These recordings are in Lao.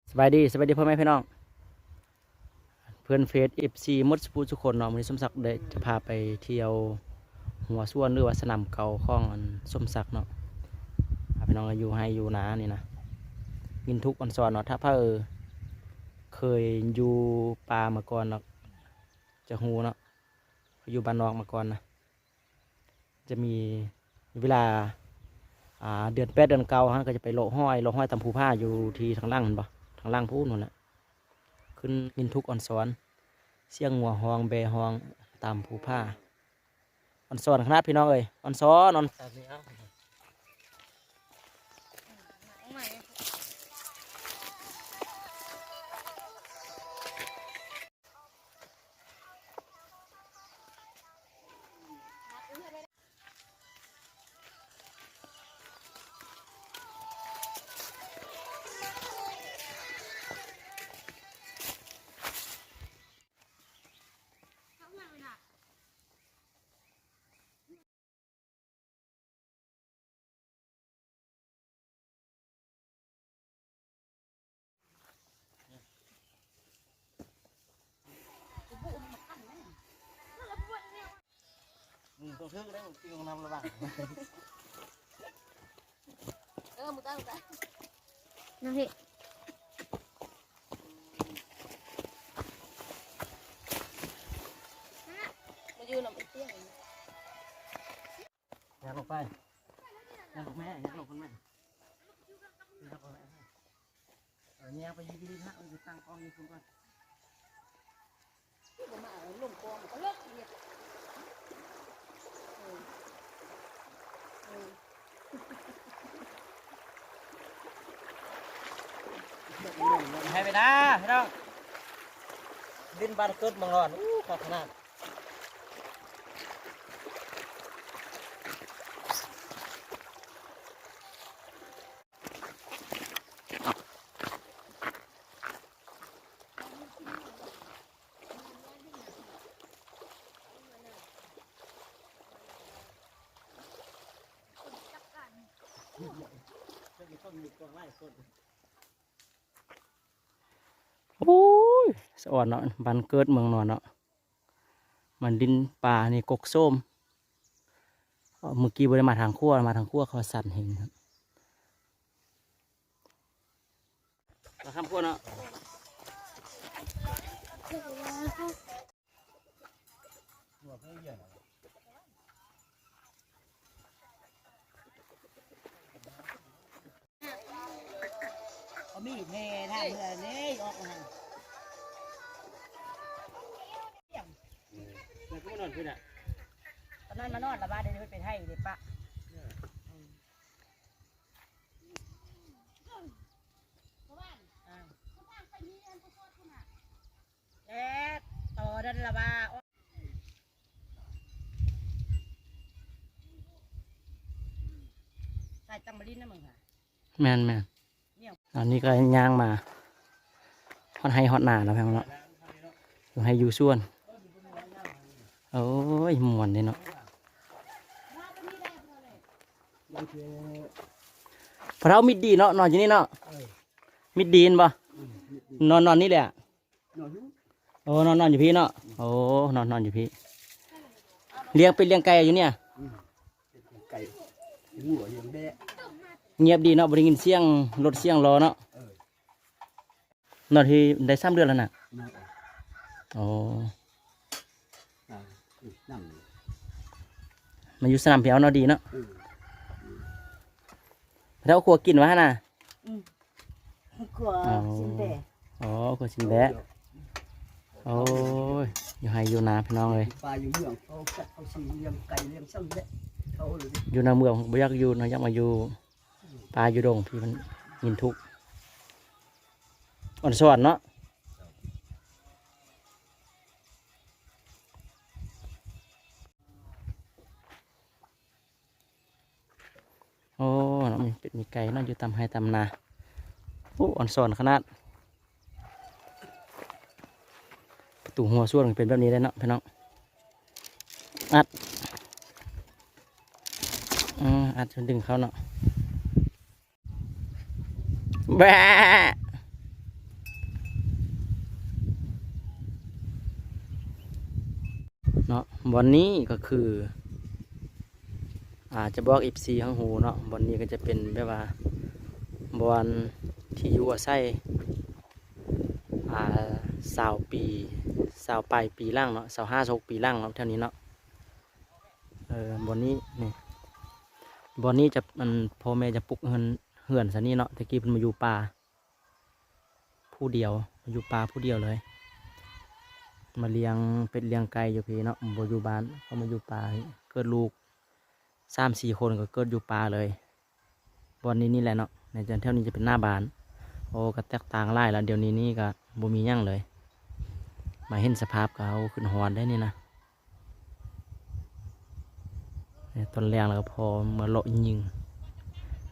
ສະບາຍດີ ສະບາຍດີພໍ່ແມ່ພີ່ນ້ອງ ເພື່ອນເຟສ ເອັຟຊີ ໝົດສູ່ຜູ້ສູ່ຄົນເນາະ. ມື້ນີ້ສົມສັກໄດ້ຈະພາໄປທ່ຽວຫົວສວນ ຫຼືວ່າສະໜາມເກົ່າຂອງອັນສົມສັກເນາະ ພາພີ່ນ້ອງຢູ່ໄຮ່ຢູ່ນານີ້ນະ. ຍິນທຸກອອນຊອນເນາະ ຖ້າໃຜເຄີຍຢູ່ປ່າມາກ່ອນເນາະ ຈະຮູ້ເນາະ ເຂົາຢູ່ບ້ານນອກມາກ່ອນນະ. ຈະມີເວລາ ອ່າ ເດືອນແປດເດືອນເກົ້າ ເຮົາກໍຈະໄປເລາະຫ້ອຍ ເລາະຫ້ອຍຕາມພູຜາຢູ່ທີ່ທາງຫຼັງແມ່ນບໍ່ ທາງຫຼັງພຸ້ນນັ້ນແຫຼະ. ຂຶ້ນຍິນທຸກອອນຊອນ ສຽງງົວຮ້ອງແບ້ຮ້ອງຕາມພູຜາ ອອນຊອນຂະໜາດພີ່ນ້ອງເອີຍ ອອນຊອນ ອອນ ອືມ ຕ້ອງຖືກໄດ້ ກິນນ້ຳລະວັງ. ເອີ ໝູຕາ ໝູຕາ ມາພີ້ ມາຢູ່ນຳໄອ້ເຕ້ຍ. ຍ່າງລົງໄປ ຍ່າງລົງແມ່ ຍ່າງລົງພຸ້ນແມ່ ຍ່າງລົງແມ່. ເອີ ຍ່າງໄປຢູ່ທີ່ນີ້ນະ ເອີ ຕັ້ງກ້ອງຢູ່ພຸ້ນກ່ອນ. ບໍ່ມາລົງກ້ອງກໍເລີກເຮັດ ເອີ ເອີ ໃຫ້ໄປນາພີ່ນ້ອງ ດິນບ້ານເກີດເມືອງນອນ ອູ້ ຄັກຂະໜາດ. ໂອ້ຍ ສະອອນເນາະ ບ້ານເກີດເມືອງນອນເນາະ. ມັນດິນປ່ານີ້ກົກໂຊມ ເມື່ອກີ້ບໍ່ໄດ້ມາທາງຂົວ ມາທາງຂົວເຂົາຊັນແຮງ. ມາທາງຂົວເນາະ ເອົາມີດແດ່ທາງເຮືອນນີ້ອອກມາ ແລ້ວກໍມານອນພີ້ນະ ຕອນນັ້ນມານອນລະວ່າ ດຽວນີ້ເພິ່ນໄປໄຖເດ້ປະ ເອີ ແລ້ວຕອນນັ້ນລະວ່າ ສາຍຕຳມະລິນນະມຶງຫາ ແມ່ນໆ ແມ່ນ ອັນນີ້ກໍຍ່າງມາຮອດໄຮ່ຮອດນາແລ້ວແພງເນາະ ຢູ່ໄຮ່ຢູ່ສວນ. ໂອ້ຍ ມ່ວນເດ້ເນາະ ພໍ່ເຖົ້າມິດດີເນາະ ນອນຢູ່ນີ້ເນາະ ເອີ ມິດດີແມ່ນບໍ່? ອືມ ນອນ ນອນນີ້ແຫຼະ ນອນຢູ່ ໂອ້ ນອນ ນອນຢູ່ພີ້ເນາະ ອືມ ໂອ້ ນອນ ນອນຢູ່ພີ້ ລ້ຽງເປັດລ້ຽງໄກ່ຢູ່ນີ້ ອືມ ເປັດລ້ຽງໄກ່ ລ້ຽງງົວ ລ້ຽງແບ້ ງຽບດີເນາະ ບໍ່ໄດ້ຍິນສຽງລົດສຽງລໍ້ເນາະ ເອີ ນອນທີ່ໄດ້ສາມເດືອນແລ້ວນະ ນອນ ໂອ້ ອ່າ ມາຢູ່ສະໜາມພຽວເນາະ ດີເນາະ ເອີ ແລ້ວຄົວກິນວ່າຫັ້ນນະ ອືມ ຄົວ ອໍ ຊິນແບ ອໍ ຄົວຊິນແບ ໂອ້ຍ ຢູ່ໄຮ່ຢູ່ນາພີ່ນ້ອງເອີຍ ປ່າຢູ່ເມືອງ ເຂົາຈັກເຂົາຊິລ້ຽງໄກ່ລ້ຽງສັດແຫຼະ ເຂົາ ຢູ່ໃນເມືອງບໍ່ຢາກຢູ່ເນາະ ຢາກມາຢູ່ປ່າຢູ່ດົງ ທີ່ມັນຍິນທຸກ ອ່ອນຊອນເນາະ. ໂອ້ ເນາະ ມີເປັດມີໄກ່ເນາະ ຢູ່ຕາມໄຮ່ຕາມນາ ໂອ້ ອ່ອນຊອນຂະໜາດ ປະຕູຫົວສວນເປັນແບບນີ້ເດ້ເນາະ ພີ່ນ້ອງ ອັດ ອືມ ອັດຈົນດຶງເຂົ້າເນາະ ແບະ ເນາະ. ບ່ອນນີ້ກໍຄື ອາ ຈະບອກເອັຟຊີໃຫ້ຮູ້ເນາະ, ບ່ອນນີ້ກໍຈະເປັນແບບວ່າບ່ອນທີ່ຢູ່ອາໄສ ອາ ຊາວປີ ຊາວປາຍປີຫຼັງເນາະ, ຊາວຫ້າ ຊາວຫົກປີຫຼັງເນາະ ແຖວນີ້ເນາະ. ເອີ ບ່ອນນີ້ ນີ້ ບ່ອນນີ້ຈະ ອັນ ພໍ່ແມ່ຈະປຸກເຮືອນ ເຮືອນຊະນີ້ເນາະ, ແຕ່ກີ້ເພິ່ນມາຢູ່ປ່າ ຜູ້ດຽວ ມາຢູ່ປ່າຜູ້ດຽວເລີຍ, ມາລ້ຽງເປັດລ້ຽງໄກ່ຢູ່ພີ້ເນາະ, ບໍ່ຢູ່ບ້ານ ເຂົາມາຢູ່ປ່າ. ເກີດລູກສາມສີ່ຄົນກໍເກີດຢູ່ປ່າເລີຍ. ບ່ອນນີ້ນີ້ແຫຼະເນາະ, ໃນແຖວນີ້ຈະເປັນໜ້າບ້ານ. ໂອ້ ກໍແຕກຕ່າງຫຼາຍລະ, ດຽວນີ້ນີ້ກໍບໍ່ມີຫຍັງເລີຍ. ມາເຫັນສະພາບກໍ ໂອ້ ຄຶດຮອດໄດ໋ນີ້ນະ. ນີ້ຕອນແລງແລ້ວກໍພໍເມືອເລາະຍິງ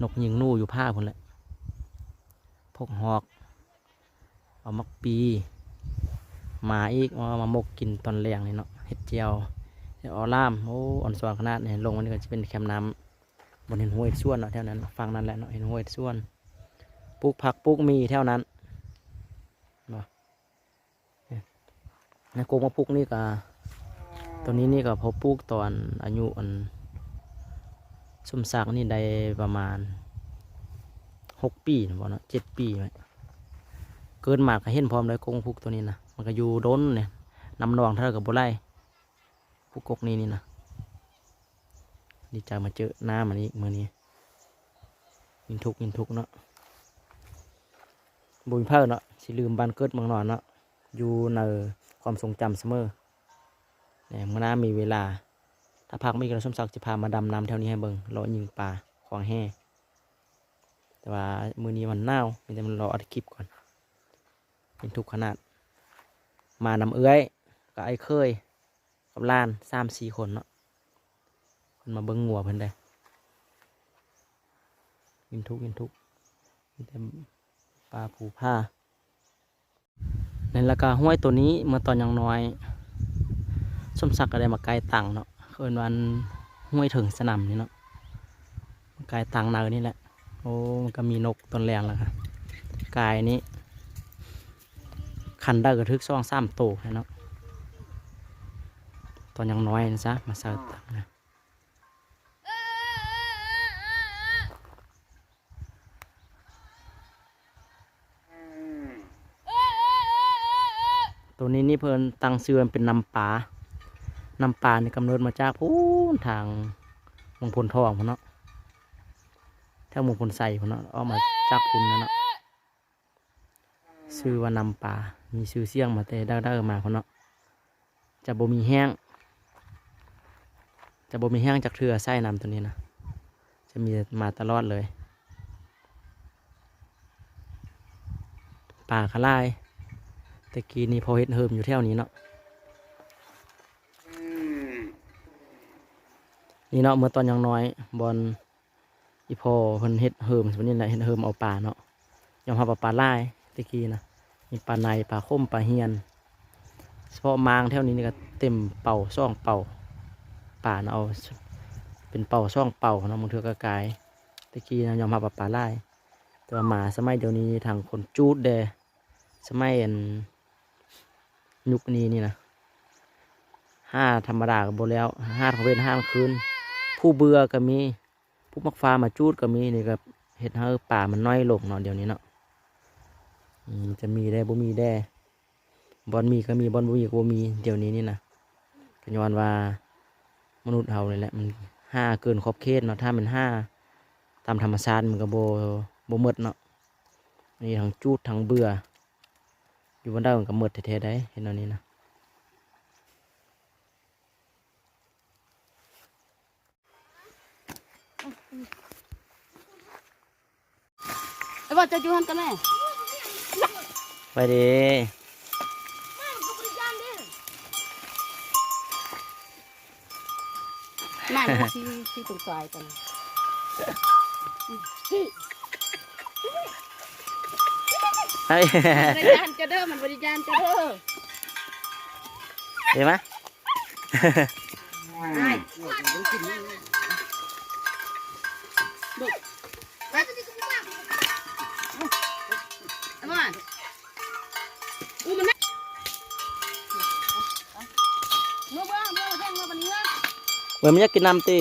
ນົກຍິງໜູຢູ່ຜາພຸ້ນແຫຼະ, ພົກຮອກ ເອົາໝາກປີ ມາອີກ ເອົາມາໝົກກິນຕອນແລງນີ້ເນາະ, ເຮັດແຈ່ວ ເຮັດເອົາລາມ. ໂອ້ ອອນຊອນຂະໜາດນີ້. ລົງມານີ້ກໍຈະເປັນແຄມນ້ຳ ບ່ອນເຮັດຮົ້ວເຮັດສວນເນາະ, ແຖວນັ້ນ ຝັ່ງນັ້ນແຫຼະເນາະ, ເຮັດຮົ້ວເຮັດສວນ ປູກຜັກປູກໝີ່ແຖວນັ້ນເນາະ. ນາກົກມາປູກນີ້ກະ ໂຕນີ້ນີ້ກະພໍປູກຕອນອາຍຸ ອັນ ສົມສັກນີ້ໄດ້ປະມານຫົກປີແມ່ນບໍ່ເນາະ ເຈັດປີ. ເກີດມາກະເຫັນພ້ອມເລີຍກົກມາປູກໂຕນີ້ນະ, ມັນກະຢູ່ດົນເດ ນ້ຳໜອງເທົ່າໃດກະບໍ່ໄຫຼ. ຜູ້ກົກນີ້ນີ້ນະ ດີໃຈມາເຈີນ້ຳມັນອີກມື້ນີ້. ຍິນທຸກ ຍິນທຸກເນາະ, ບໍ່ມີໃຜເນາະ ຊິລືມບ້ານເກີດເມືອງນອນເນາະ, ຢູ່ໃນຄວາມຊົງຈຳສະເໝີ. ແນ່ ມື້ໜ້າມີເວລາ ຖ້າພັກມີກະສົມສັກຈະພາມາດຳນ້ຳແຖວນີ້ໃຫ້ເບິ່ງ, ເລາະຍິງປາຂວາງແຫ. ແຕ່ວ່າມື້ນີ້ມັນໜາວ ມີແຕ່ມາລໍອັດຄລິບກ່ອນ. ເປັນທຸກຂະໜາດ. ມານຳເອື້ອຍ ກັບອ້າຍເຂີຍ ກັບຫຼານ ສາມສີ່ຄົນເນາະ, ເພິ່ນມາເບິ່ງງົວເພິ່ນເດ້. ເປັນທຸກ ເປັນທຸກ ມີແຕ່ປ່າພູຜາ. ນັ້ນລະກະຫ້ວຍໂຕນີ້ ເມື່ອຕອນຍັງນ້ອຍ ສົມສັກກໍໄດ້ມາໄກຕັງເນາະ, ເອີ້ນວ່າຫ້ວຍເທິງສະໜຳນີ້ເນາະ, ມາໄກຕັງໃນນີ້ແຫຼະ. ໂອ້ ມັນກໍມີນົກຕອນແລງລະກະ ກາຍນີ້ ຄັນໄດ້ກໍຖືກສອງສາມໂຕແລ້ວເນາະ, ຕອນຍັງນ້ອຍນະຊະ ມາໃສ່ຕັງນະ. ໂຕນີ້ນີ້ເພິ່ນຕັ້ງຊື່ວ່າເປັນນ້ຳປາ. ນ້ຳປານີ້ກຳເນີດມາຈາກພຸ້ນ ທາງເມືອງໂພນທອງພຸ້ນເນາະ, ແຖວເມືອງໂພນໄຊພຸ້ນເນາະ, ອອກມາຈາກພຸ້ນແຫຼະເນາະ. ຊື່ວ່ານ້ຳປາ ມີຊື່ສຽງມາແຕ່ດັ້ງເດີມມາພຸ້ນເນາະ. ຈະບໍ່ມີແຫ້ງ ຈະບໍ່ມີແຫ້ງຈັກເທື່ອ ສາຍນ້ຳໂຕນີ້ນະ ຈະມີມາຕະຫຼອດເລີຍ. ປາກໍຫຼາຍ, ແຕ່ກີ້ນີ້ພໍເຮັດເຮີມຢູ່ແຖວນີ້ເນາະ. ນີ້ເນາະ ເມື່ອຕອນຍັງນ້ອຍ ບ່ອນ ອີ່ພໍ່ເພິ່ນເຮັດເຮີມ ແບບນີ້ແຫຼະ ເຮັດເຮີມເອົາປາເນາະ. ຍອມຮັບວ່າປາຫຼາຍແຕ່ກີ້ນະ, ມີປາໄນ ປາຂົມ ປາຫຽນ. ສະເພາະມາງແຖວນີ້ນີ້ກໍເຕັມເປົາສອງເປົາ ປານະ ເອົາເປັນເປົາສອງເປົາເນາະ, ບາງເທື່ອກໍກາຍ. ແຕ່ກີ້ນະ ຍອມຮັບວ່າປາຫຼາຍ, ແຕ່ວ່າມາສະໄໝດຽວນີ້ ທາງຄົນຈູດແດ່ ສະໄໝ ອັນ ຍຸກນີ້ນີ້ນະ ຫາທຳມະດາກໍບໍ່ແລ້ວ, ຫາທັງເວັນຫາທັງຄືນ. ຜູ້ເບື່ອກໍມີ, ຜູ້ໝາກຟ້າມາຈູດກໍມີ. ນີ້ກໍເຮັດໃຫ້ປາມັນໜ້ອຍລົງເນາະ ດຽວນີ້ເນາະ. ອືມ ຈະມີແດ່ ບໍ່ມີແດ່, ບ່ອນມີກໍມີ ບ່ອນບໍ່ມີກໍບໍ່ມີ ດຽວນີ້ນີ້ນະ. ກໍຍ້ອນວ່າມະນຸດເຮົານີ້ແຫຼະ ມັນຫາເກີນຂອບເຂດເນາະ. ຖ້າແມ່ນຫາຕາມທຳມະຊາດ ມັນກໍບໍ່ ບໍ່ໝົດເນາະ. ອັນນີ້ທັງຈູດທັງເບື່ອ, ຢູ່ບ່ອນໃດມັນກໍໝົດແທ້ໆໄດ໋ ເຮັດແນວນີ້ນະ. ໄອ້ບອດ ເຈົ້າຢູ່ຫັ້ນກໍແມ່ ໄປເດ້. ນັ້ນ ທີ່ ທີ່ຕົງຕາຍກັນ ເຮີ້ຍ ມັນບໍ່ໄດ້ຢ້ານເຈົ້າເດີ ມັນບໍ່ໄດ້ຢ້ານເຈົ້າເດີ. ເຫັນໄໝ? ອ້າຍ ເອົາມາ ອູ້ມັນ ເມືອ ເມືອ ເມືອ. ບໍ່ແມ່ນຢາກກິນນ້ຳຕິ?